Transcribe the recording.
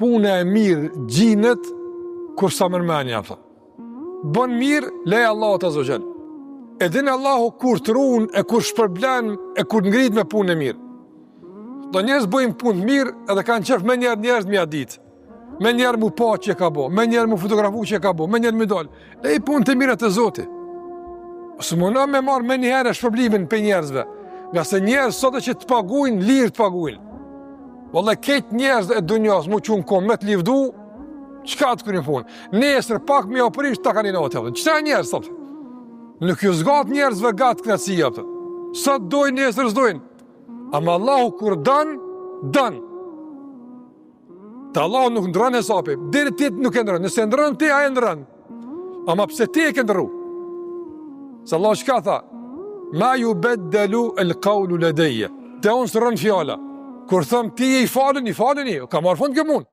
Puna e mirë gjinet kur s'ta merr menja, a kupton. Bën mirë, leje Allahut azze ve xhel. E din Allahu kur të run, e kur shpërblen, e kur të ngrit me punë e mirë. Do njerëz bëjnë punë të mirë edhe kanë qef menjëherë njerëz me ia ditë. Menjëherë mu pa që e ka bo, menjëherë mu fotografu që e ka bo, menjëherë me dalë. Leji punët e mira te Zoti. Mos u muno me marrë menjëherë shpërblimin prej njerëzve. Ngase njerëz sado që të pagujnë, lirë të pagujnë. Valla, krejt njerëz e dunjas, mu çu n'kom me të livdu, çka të kryn punë? Nesër pak me jau prish, ta kanë inat, apo. Qëta njerëz, sot? Nuk ju zgat njerëzve gat knaqësia, apo. Sot dojnë, nesër s'dojnë. Ama Allahu kur don, don. Te Allahu nuk ndrron hesapi, deri ti nuk e ndrron. Nëse ndrron ti, ai e ndrron. Ama pse ti e ke ndrru? Se Allahu çka tha? Ma jubeddelu el kaulu ledejje. Te unë s'ndrron fjala. Kur them ti je i falun, i falun je. Ka marrë fund kjo punë.